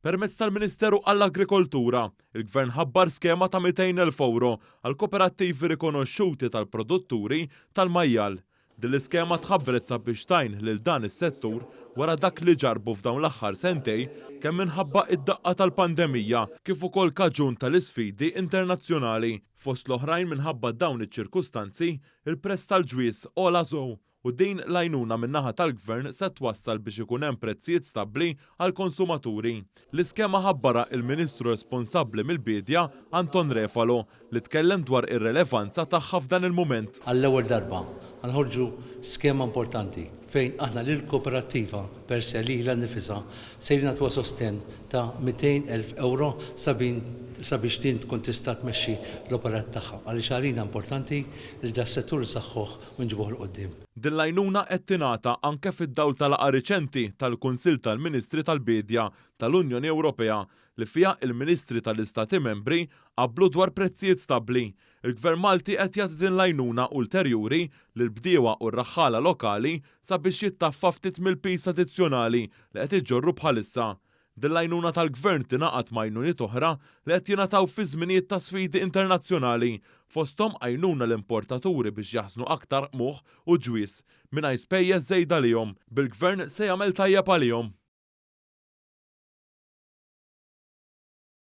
Permezz tal-Ministeru għall-Agrikoltura, il-Gvern ħabbar skema ta' 200,000 ewro għal koperattivi rikonoxxuti tal-produtturi tal-majjal. Din l-iskema tħabbret sabiex tgħin lil dan is-settur wara dak li ġarrbu f'dawn l-aħħar sentejn kemm minħabba id-daqqa tal-pandemija kif ukoll kaġun tal-isfidi internazzjonali. Fost l-oħrajn minħabba dawn iċ-ċirkustanzi, il-prezz tal-ġwież għola sew u din l-għajnuna min-naħa tal-Gvern se twassal biex ikun hemm prezzijiet stabbli għall-konsumaturi. L-iskema ħabbarha il-Ministru responsabbli mill-Biedja, Anton Refalo, li tkellem dwar ir-relevanza tagħha f'dan il-mument. Għall-ewwel darba ħa noħorġu skema importanti fejn aħna lill-kooperattiva per se, lilha nnifisha, sejrin nagħtuha sostenn ta' 200,000 ewro sabiex din tkun tista' tmexxi l-operat tagħha għaliex għalina importanti li das-settur insaħħuh u nġibuh 'il quddiem. Din l-għajnuna qed tingħata anke fid-dawl ta' laqgħa riċenti tal-Kunsill tal-Ministri tal-Biedja tal-Unjoni Ewropea li fiha il-Ministri tal-Istati Membri qablu dwar prezzijiet stabbli. Il-Gvern Malti qed jagħti din l-għajnuna ulterjuri lill-bdiewa u r-raħħala lokali sabiex jittaffa ftit mill-piż addizzjonali li qed iġorru bħalissa. Din l-għajnuna tal-Gvern tingħaqad ma' għajnuniet oħra li qed jingħataw fi żminijiet ta' sfidi internazzjonali, fosthom għajnuna l-importaturi biex jaħżnu aktar qmuħ u ġwież, mingħajr spejjeż żejda għalihom, bil-Gvern se jagħmel tajjeb għalihom.